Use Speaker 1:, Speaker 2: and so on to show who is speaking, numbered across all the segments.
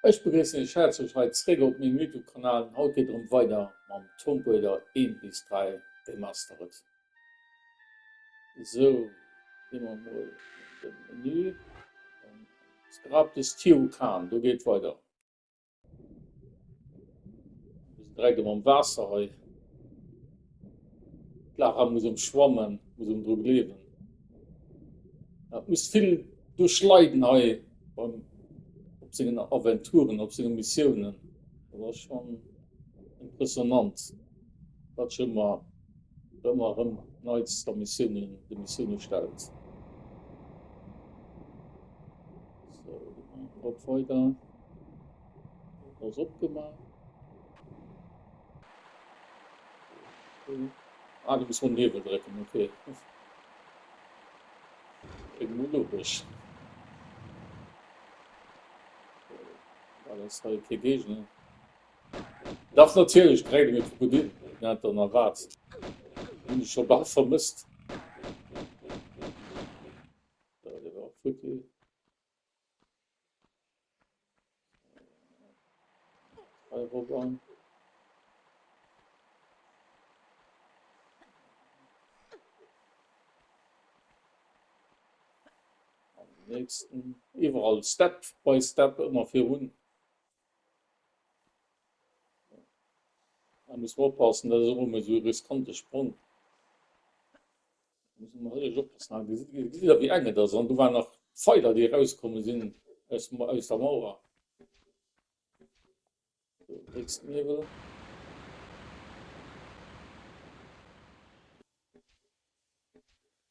Speaker 1: Ech begréissen iech häerzlech hei zréck op mengem Youtube Kanal. Haut geet erëm weider mam Tomb Raider 1 bis 3 Remastered. Sou, gi mer mol an de Menü an d'Grab des Tio Khan, do geet weider. Mir sinn direkt erëm am Waasser hei. D'Lara muss ëm schwammen, muss ëm dru gleewen. Dat muss vill duerchleiden hei beim op sengen Aventuren, op senge Missiounen. Dat ass schonn impressionant, wat sech ëmmer ëmmer erëm neits der Missiounen, de Missioune stellt. Sou, op weider. Ass opgemaach. Ah, du muss den Hiewel drécken, okay. Kléngt mol logesch. Well ass hei kee Géigner. Dach natierlech, direkt e Krokodil. Wien hat dann erwaart? Hunn ech scho bal vermësst. Da, dee war futti. Robber. Am nächsten iwwerall Step by Step ëmmer virun. Da muss man oppassen, dat ass och ëmmer esou e riskante Sprong. Muss man hëllech oppassen. Gesitt der wéi eng et ass? An do waren nach Pfeiler déi erauskomme sinn aus aus der Mauer. So, nächsten Level.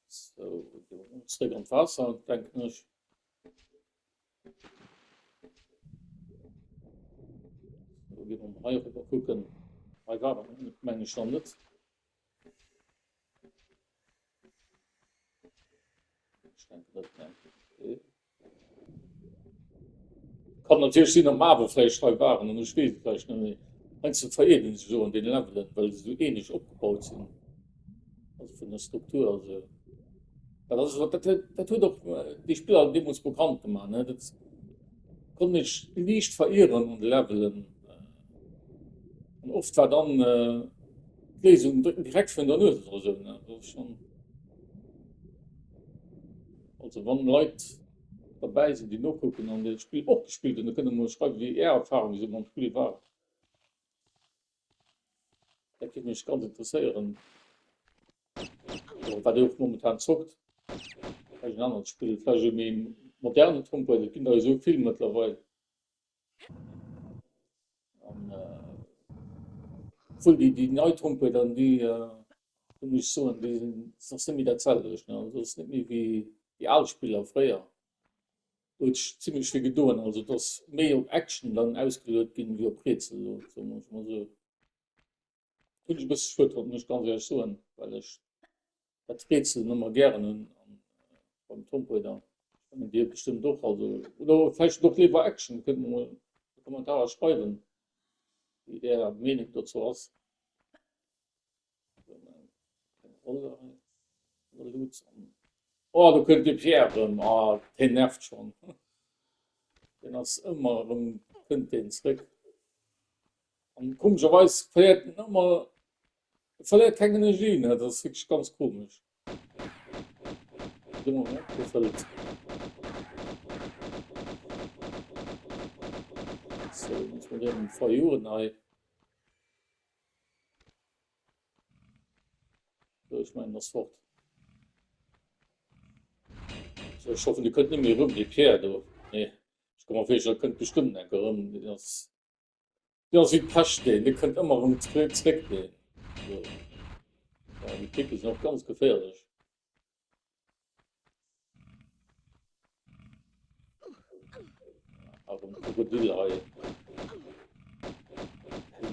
Speaker 1: So, zréck an d'Waasser, denken ech. So, gi mer hei eriwwer kucken. Hei war meng ech nach net. Kann natierlech sinn, datt mer awer vläicht hei waren an ech weess et vläicht net méi. Heiansdo veriert ee sech esou an deene Levelen, well se esou ähnlech opgebaut sinn, also vun der Struktur. Also dat ass, dat huet, dat huet och déi Spiller deemools bekannt gemaach, ne? Dat konnt ee sech liicht verieren an de Levelen. An oft war dann d'Léisung direkt virun der Nues oder esou, ne? Dat ass schonn. Also wann Leit derbäi sinn, déi nokucken an déi d'Spill och gespillt hunn, da kënnt der mol schreiwen, wéi Är Erfarung esou mam Spill war. Dat géif mech ganz interesséieren. Oder wat Dir och momentan zockt. Vläicht en anert Spill, vläicht e méi modernen Tomb Raider, et ginn der jo esou vill mëttlerweil. An obwuel déi, déi nei Tomb Raider, déi, do muss ech soen, déi sinn, dat ass net méi dat selwecht, ne. Also dat ass net méi wéi déi al Spiller fréier. Do huet sech zimlech vill gedoen. Also et ass méi op Action dann ausgeluet ginn, wéi op Rätsel elo, soen ech mol esou. Hunn ech e bësse schued fonnt, muss ech ganz éierlech soen, well ech dat Rätselen ëmmer gären hunn an beim Tomb Raider. Ech mengen Dir bestëmmt och, also oder vläicht och léiwer Action, kënnt mer mol an de Kommentarer schreiwen, wéi Är Meenung dozou ass. Oh do kënnt de Pierre erëm, ah deen nervt schonn. Deen ass ëmmer erëm, kënnt deen zréck. An komescherweis verléiert en ëmmer, e verléiert keng Energie, ne? Dat ass wierklech ganz komesch. Gëtt ëmmer méi opgefëllt. Sou, muss mer deen verjoen hei. Sou, ech mengen, ass fort. Sou, ech hoffen, de kënnt net méi erëm, dee Pierre do. Nee, ech ka mer virstellen, e kënnt bestëmmt enk erëm. Deen ass. Deen ass wéi d'Pescht deen, dee kënnt ëmmer erëm zréck deen. Also, ja, déi Picke sinn och ganz geféierlech. Awer um Krokodil hei.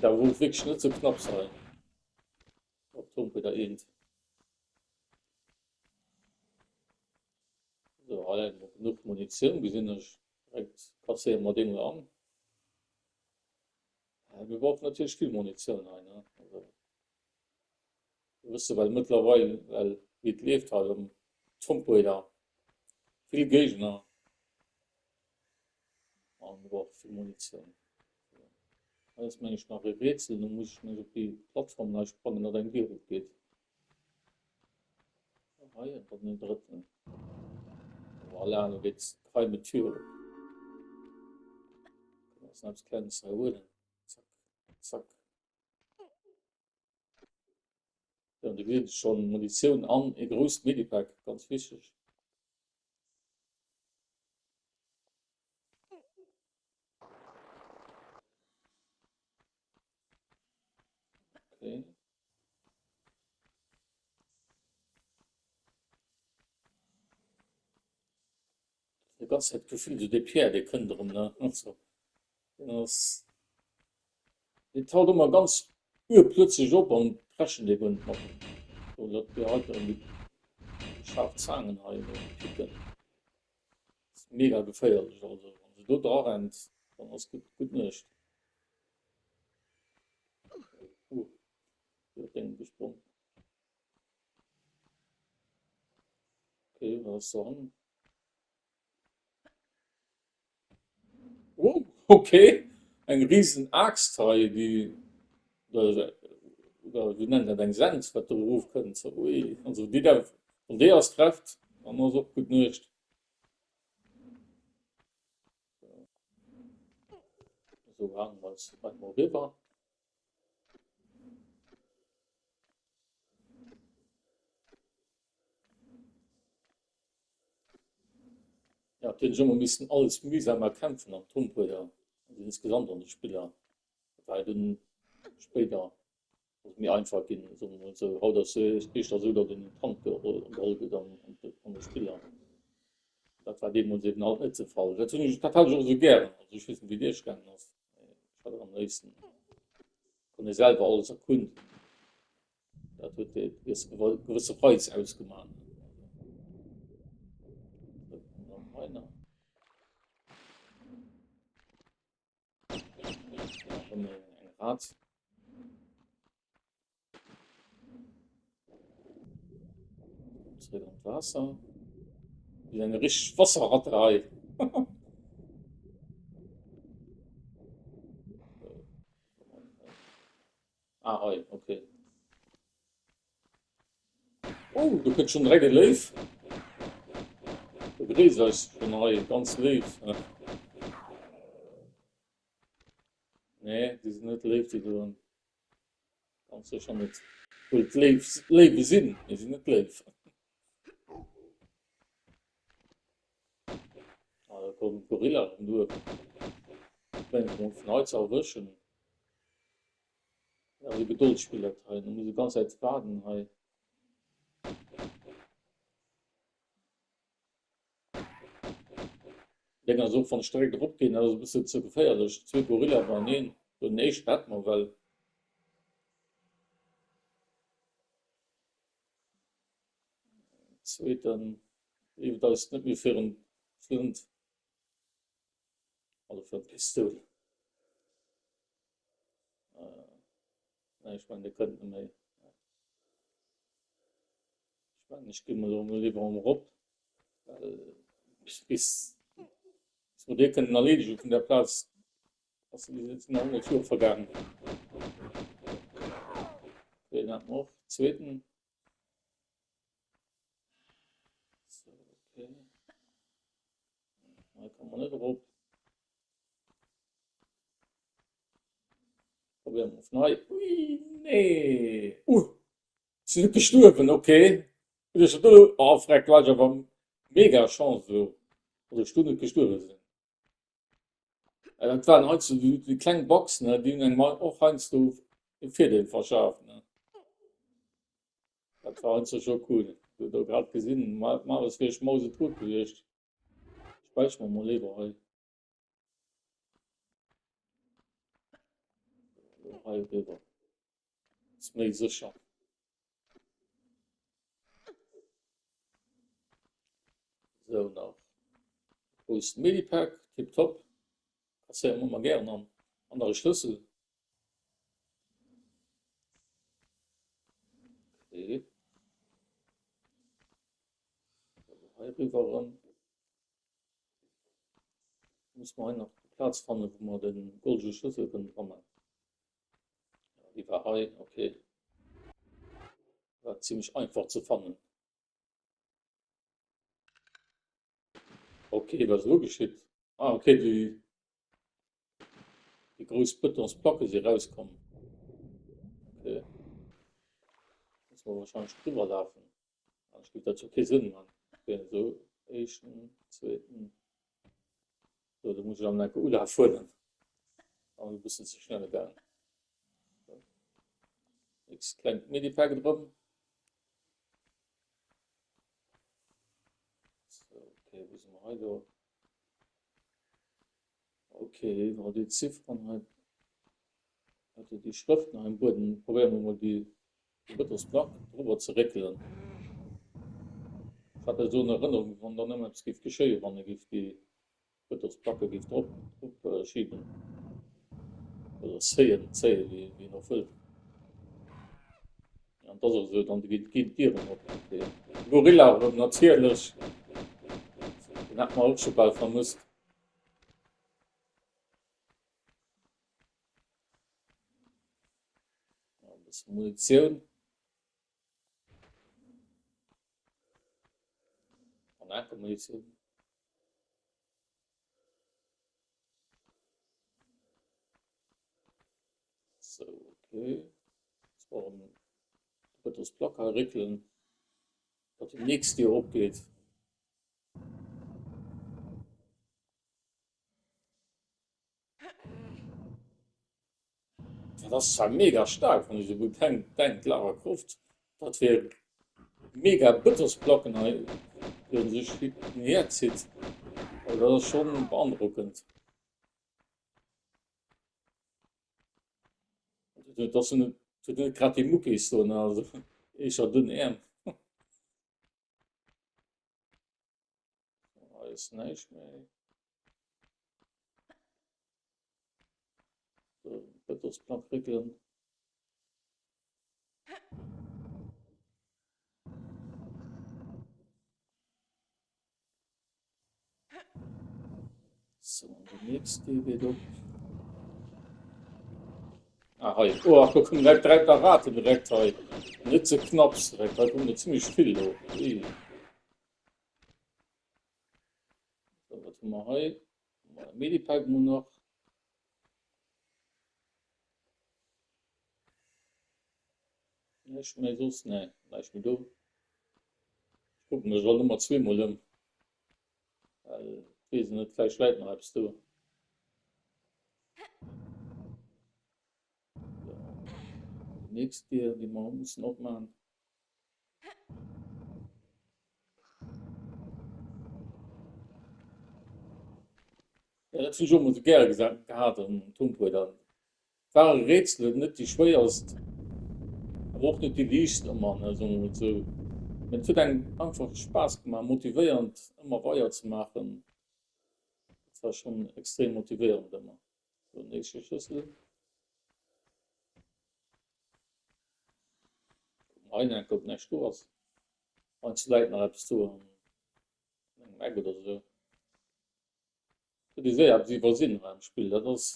Speaker 1: Da wou wierklech net sou knapps hei. Op Tomb Raider 1. So, hei hu mer genuch Munitioun, gesinn ech. Direkt kasséiere mer déi mol an. Mir brauchen natierlech vill Munitioun hei, ne? Also, mir wësse well mëttlerweil, well wéi et leeft hei um Tomb Raider, vill Géigner. An och vill Munitioun. Hei ass meng ech nach e Rätsel, do muss ech meng op déi Plattform hei sprangen, datt eng Dier opgeet. Hei an dann den drëtten. Voilà, lo geet d'geheime Tür op. Kënne mer eis nach eppes Klenges hei huelen. Zack, zack. Ja, du geet schon Munitioun an e grousst Medipack, ganz wichteg. Okay. Die ganze Zeit Gefühl, so de Pierre, der kënnt erëm, ne? Also, den ass, den taucht ëmmer ganz urplötzlich op an preschen dee guer net mat. So, dat wär heute erëm déi scharf Zaangen hei, déi Picken. Das ist mega geféierlech, also, wann se do dra rennt, dann ass gutt, gutt Nuecht. Uh, iwwer Déngen gesprong. Okay, was ass do hannen? Oh, okay. Eng riesen Aaxt hei, déi, oder, oder wéi nennt dat, eng Sens, wat do erofkënnt. Ui, also déi da, wann déi ass trefft, dann ass och gutt Nuecht. So, hauen wir eis hei mol riwwer. Ja, natierlech ëmmer missen alles mühsam erkämpfen an Tomb Raider, also insgesamt an de Spiller. Dat war jo dunn spéider ass et méi einfach ginn, soe mer mol esou. Haut ass et éischter esou, datt een un d'Hand geholl gëtt an an de Spiller. Dat war deemools eben halt net de Fall. Dat hunn ech, dat hat ech och esou gären. Also ech weess net wéi et iech gaangen ass, mee ech hat et am léifsten, konnt ee selwer alles erkunden. Dat huet e gewësse Reiz ausgemaach. Eng Rat. Zréck an d'Waasser. Wéi eng richteg Wasserratte hei. Ah, hei, okay. Oh, do kënnt schon direkt e Léiw. Begréisst eis schon hei ganz léif. Nee, déi sinn net léif, déi doen. Ganz sécher net. Obwuel et léif, Léiwe sinn, mee sinn net léif. Ah, da kommt Gorilla erëm duer. Probéieren se mol vun hei ze erwëschen. Ja, also Gedoldsspill dat hei. Da muss e ganz Zäit waarden hei. Deng ass och wann ech direkt erop ginn, dat ass e bësse ze geféierlech. Zwee Gorilla beieneen. Do den éischten hätt mer well. Zweeten leeft eis net méi virun d'Flënt, also virun d'Pistoul. Nee, ech mengen, dee kënnt net méi. Ech mengen, ech gi mol elo léiwer erëm erop, well bis, bis mer dee kënnen erleedegen vun där Plaz, ass sinn nach 100 Joer vergaangen. Deen hat mer och, zweeten. So, okay. Hei komme mer net erop. Probieren wir auf neu. Ui, nee. Uh, sinn net gestuerwen, okay. Oh, freck, du hast awer mega Chance, du. Also, ech du net gestuerwen sinn. Ja, dat waren heiansdo déi, déi kleng Bugs, ne, déi hunn engem och heiansdo e Virdeel verschaaft, ne. Dat war heiansdo scho cool. Du do grad gesinn, Marius wier ech mausetot gewiescht. Späicher mer mol léiwer hei. Hei riwwer. Ass méi sécher. Sou nach groussen Medipack, tiptop. Kasséieren mer ëmmer gären an. An nach e Schlëssel. Okay. Hei riwwer erëm. Muss mer hei nach. Plaz fannen, wou mer de goldege Schlëssel kënnen dra man. Déi war hei, okay. War zimmlech einfach ze fannen. Okay, wat ass elo geschitt? Ah, okay, déi, déi grouss Betonsplacke si rauskomm. Okay. Muss mer wahrscheinlech drüber lafen. Anescht géif dat jo kee Sënn man. Okay, esou, éischten, zweeten. So, do muss ech awer nach enke Ulaf huelen. Ass e bëssen ze schnell gaangen. Nächst klengt Medipack drëm. So, okay, wou si mer hei do? Okay, iwwer déi Zifferen hei, also déi Schrëften hei am Buedem, probéiere mer mol déi Bëtosplack driwwer ze réckelen. Ech hat esou an Erënnerung, wann dann ëmmer eppes géif geschéien, wann ee géif déi Bëtosplacke géif drop drop schiben oder zéien, zéien, wéi wéi een och wëllt. An et ass och esou, dann ginn ginn d'Dieren op. Okay. Gorilla erëm, natierlech. Den hat mer och scho bal vermësst. E bësse Munitioun. An enker Munitioun. So, okay. Jetzt brauchen wir das Block réckelen, datt déi nächst Dier opgeet. Dat ass zwar mega staark, wann ech esou denken, d'Lara Croft, wat fir mega Bëtosplacken hei virun sech hierzitt. Also dat ass schonn beandrockend. Dat ass net, huet net grad déi Muckis do, ne, also éischer dënn Äerm. Hei ass näischt méi. Bëtosplack réckelen. So, an déi nächst Dier geet op. Ah, hei. Oh, do kommen direkt direkt nach Raten direkt hei. Net ze knapps direkt. Hei kommen der ziemlech vill lo. Ui. So, wat hu mer hei? Medipack mol nach. Näischt méi soss? Nee, näischt méi do. Ech kucken mech alt ëmmer zweemol ëm. Well ech weess net, vläicht läit nach eppes do. So. Déi nächst Dier, déi mer mussen opmachen. Ja, dat hunn ech och emol sou gäre gehat am Tomb Raider. Ware Rätselen, net déi schwéierst, awer och net déi liichtst ëmmer, ne, soe mer mol esou. Mä et huet engem einfach Spaass gemaach, motivéiernd ëmmer weider ze maachen. Dat war schonn extrem motivéierend ëmmer. Sou, nächste Schlëssel. Kucken hei nach eng Kéier, ob näischt do ass. Heiansdo läit nach eppes do an engem Eck oder esou. Huet ee séier eppes iwwersinn hei am Spill, dat ass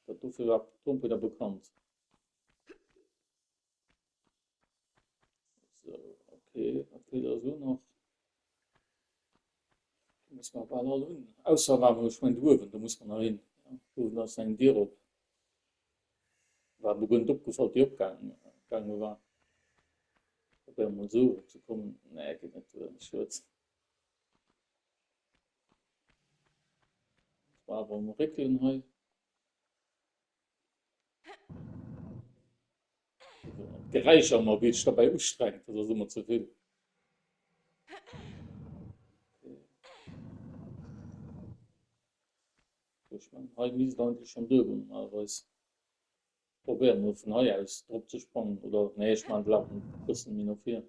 Speaker 1: dat dofir war Tomb Raider bekannt. So, okay, wat feelt eis elo nach? Déi musse mer bal all hunn. Ausser war ech mengen do uewen, do muss mer nach hin. Ja, do uewen ass eng Dier op. War mer guer net opgefall, déi opgaange war. Probéiere mol esou erop ze kommen. Nee, geet net duer. Schued. Muss mer awer emol réckelen hei. D'Geräischer ëmmer, wéi et sech derbäi ustrengt, dat ass ëmmer ze vill. Ech mengen, hei misst eigentlech schonn duergoen normalerweis. Probéieren mol vun hei aus drop ze sprangen, oder nee, ech maachen et awer e bëssen méi no vir.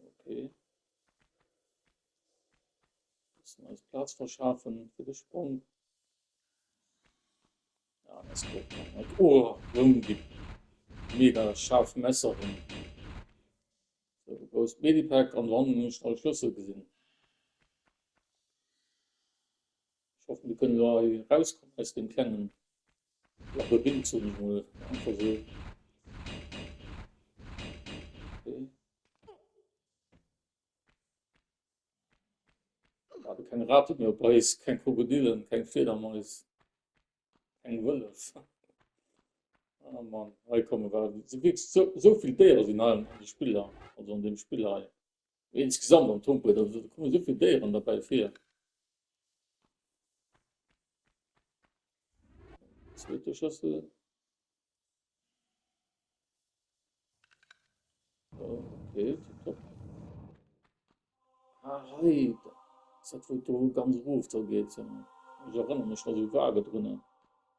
Speaker 1: Okay. Bëssen eis Plaz verschafen fir de Sprong. Ja, das geht noch nicht. Oh, rëm déi mega scharf Messeren. So, wou. grousst Medipack an do hannen hunn ech nach e Schlëssel gesinn. Ech hoffen, mir kënnen elo hei erauskommen aus deem klengen Labyrinth, soen ech mol einfach esou. Okay. Warte keng Rate méi op eis, keng Krokodillen, keng Fliedermais, keng Wëllef. Oh Mann, hei komme war so wierklech so, so vill Déiere sinn hei an de Spiller, also an deem Spill hei. Insgesamt am Tomb Raider, also, da komme so vill Déieren derbäi vir. Zweete Schlëssel. Okay, tipptopp. Ah, hei, das dat wou do ganz erof do geet. Ech erënnere mech nach esou vage drun.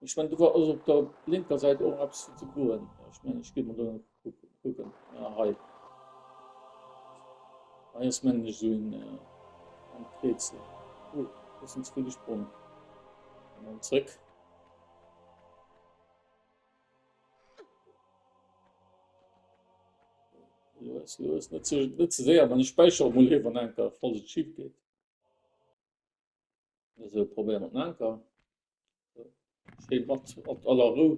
Speaker 1: Ech mengen, do war also op der lénker Säit och eppes fir ze goen. Ech mengen, ech gi mol do kucken. Ah, hei. Hei ass mengen ech esou een eng Rätsel. Oh, bëssen ze vill gesprong. An zréck. Lues, lues, net ze, net ze séier, wann ech späichere mol liewer enker, falls et schif geet. Esou, probéieren mer den Anker. Schéin mat op aller Rou.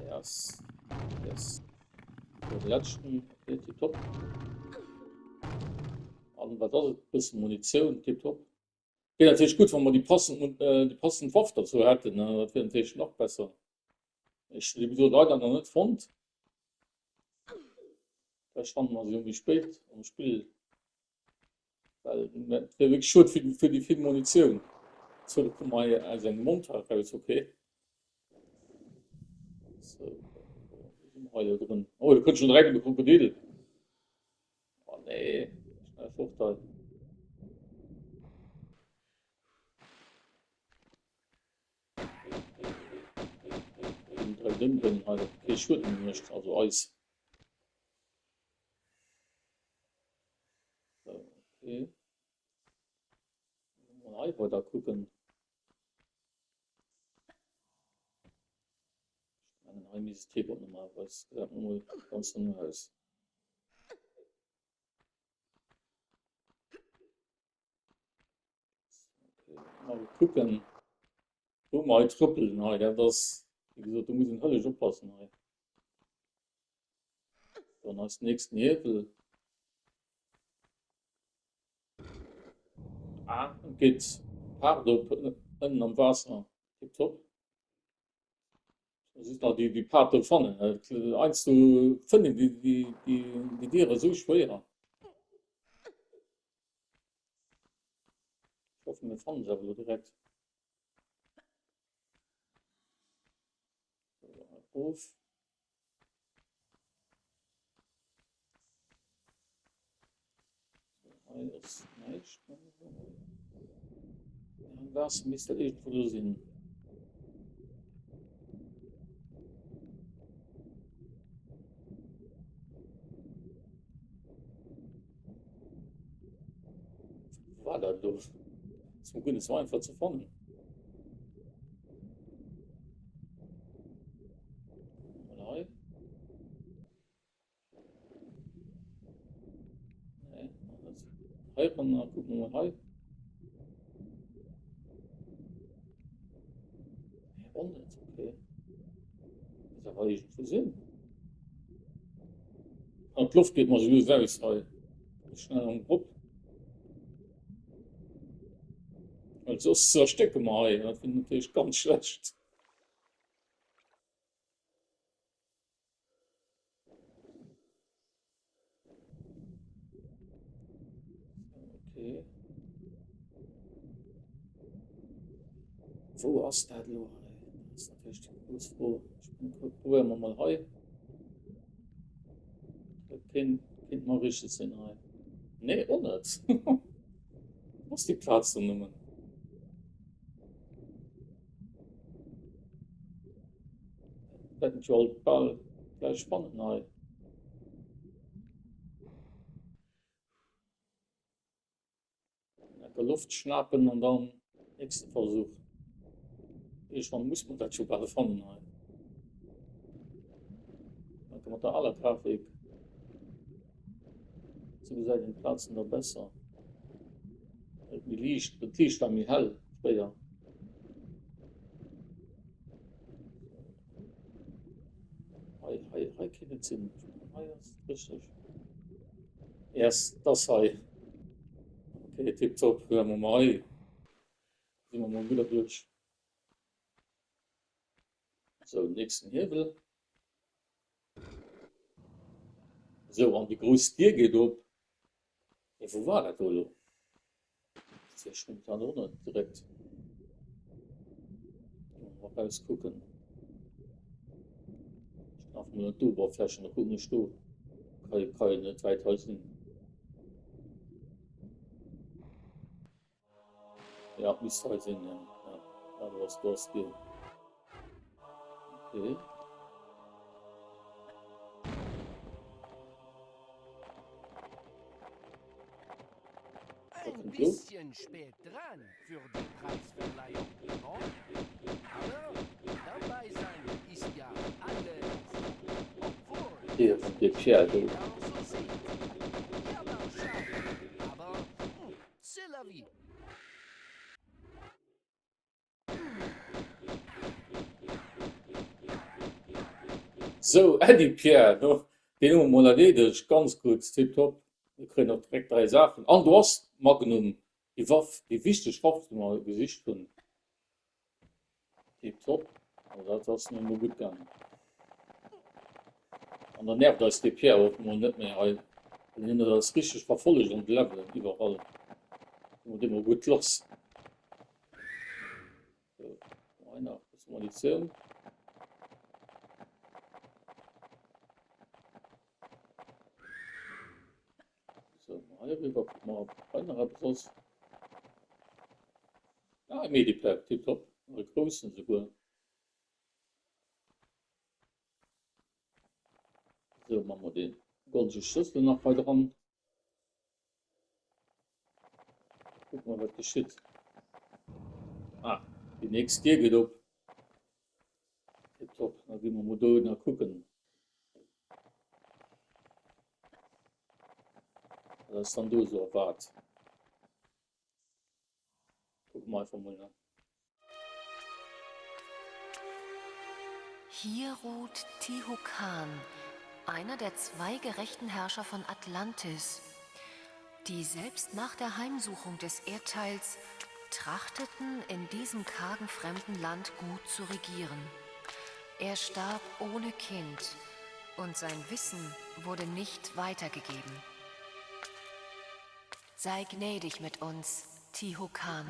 Speaker 1: Yes. Yes. So, den letzten. Okay, tipptopp. An wat ass et? Bëssen Munitioun, tipptopp. Wier natierlech gutt, wa mer déi passend, déi passend Waff dozou hätten, ne? Dat wier natierlech nach besser. Ech hunn déi bis elo leider nach net fonnt. Vläicht fanne mer se jo méi spéit am Spill. Well et wier wierklech schued fir, fir déi vill Munitioun. Sou, do komme mer hei aus engem Mond eraus, okay. Sou, wou si mer hei elo drun? Oh, do kënnt schonn direkt e Krokodil. Oh nee, schnell fort hei. Den direkt ëmbréngen hei, dat kee Schued méi mécht, also eis. So, okay. Mal hei weiter kucken. Ich meine, hei misst es Teebot normalerweise. Gesäit mol ganz no aus. Okay, mal kucken. Wou mer hei trëppelen hei, dat ass, wéi gesot, do muss een hëllesch oppassen hei. Dann eis nächsten Hiewel. Ah, et geet haart op ënnen am Waasser. Tipptopp. Just nach déi, déi Paart do fannen. Heiansdo fënnt een déi, déi, déi, déi Diere esou schwéier. Ech hoffen, mir fannen se awer elo direkt. So, erof. Hei ass näischt. Am Waasser misst dat iergendwou do sinn. Wo war dat elo? Ass mol guer net sou einfach ze fannen. Mol hei. Nee, net. Hei ran, kucken wir mal hei. Nee, och net, okay. Muss awer iergendwou sinn. Ah, d'Loft geet mer sou lues aus hei. Schnell am Grupp. Well soss erstécke mer hei, dat wier natierlech ganz schlecht. Okay. Wou ass dat elo hei? Dat ass natierlech déi grouss Fro. Ech probéiere mer mol hei. Dat kéint, kéint mar richteg sinn hei. Nee, och net. Wou ass déi Plaz dann nëmmen? Wäerten jo alt bal gläich fannen hei. Enker Loft schnapen an dann nächste Versuch. Irgendwann muss man dat jo bal fannen hei. Enker mat der aler Grafik. Sou gesäit een d'Plazen da besser. Et méi liicht, dat Liicht war méi hell fréier. Hei, hei, hei kéint et sinn. Hei ass et richteg. Yes, dat ass hei. Okay, tipptopp. Dann hu mer hei. Si mer mol gutt erduerch. Sou, nächsten Hiewel. Sou, an déi grouss Dier geet op. Mee wou war dat do elo? Dat weess ech momentan och net direkt. Mol erauskucken. Ech ginn einfach mol an d'Oberfläche, da kucken ech do. Ka ka jo net wäit hei sinn. Ja, misst hei sinn, ja. Ja, ja do ass, do ass d'Dier. Okay.
Speaker 2: Ein bisschen spät dran für die Preisverleihung, no? Aber dabei sein ist ja alles. Obwohl,
Speaker 1: Hier, der Pierre, do.
Speaker 2: jeder so sieht. Ja, mal schade, aber hm, C'est la vie.
Speaker 1: Sou, Äddi Pierre, no deen hu mer mol erleedegt. Ganz gutt, tiptop. Mir kréien och direkt 3 Saachen. An do ass d'Magnum, déi Waff, déi wichteg Waff, déi mer gesicht hunn. Tiptop. Also dat ass nun emol gutt gaangen. An da nervt eis de Pierre och emol net méi hei. Well hien huet eis richteg verfollegt an de Levelen iwwerall. Hu mer dee mol gutt lass. So, hei nach e bësse Munitioun. So, mal hei rüber, guck mal, ob hei nach eppes ass. Ah, e Medipack, tipptopp. Nach e groussen souguer. So, machen wir den goldege Schlüssel nach hei dran. Guck mal, was geschieht. Ah, die nächste Dier geht op. Tipptopp, dann gehen wir mal do nach gucken. Was ass dann do esou erwaart? Kucke mer einfach mol, ne?
Speaker 3: Hier ruht Tihocan, einer der zwei gerechten Herrscher von Atlantis, die selbst nach der Heimsuchung des Erdteils trachteten, in diesem kargen fremden Land gut zu regieren. Er starb ohne Kind und sein Wissen wurde nicht weitergegeben. Sei gnädig mit uns, Tihokan.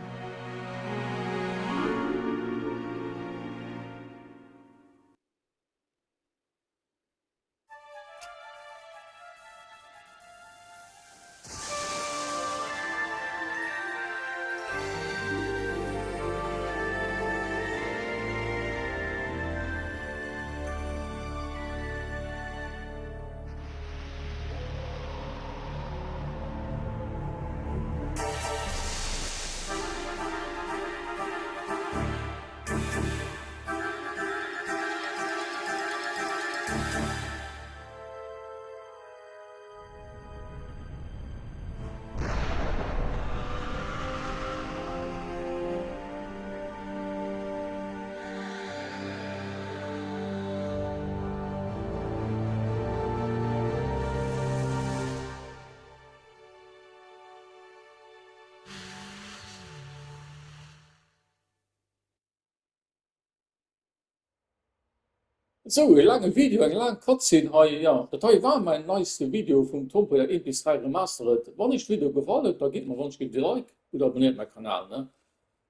Speaker 1: Sou, e laange Video, eng laang Cutscene hei. Jo, dat hei war mäin neiste Video vum Tomb Raider 1 bis 3 Remastered. Wann iech de Video gefall huet, da gitt mer wann ech gitt e Like oder abonnéiert mäi Kanal, ne?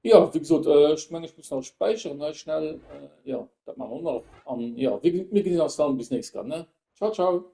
Speaker 1: Jo, wéi gesot, ech mengen ech muss nach späicheren hei schnell. Jo, dat maache mer och nach. An jo, mir gesinn eis dann bis nächst Kéier, ne? Ciao, ciao!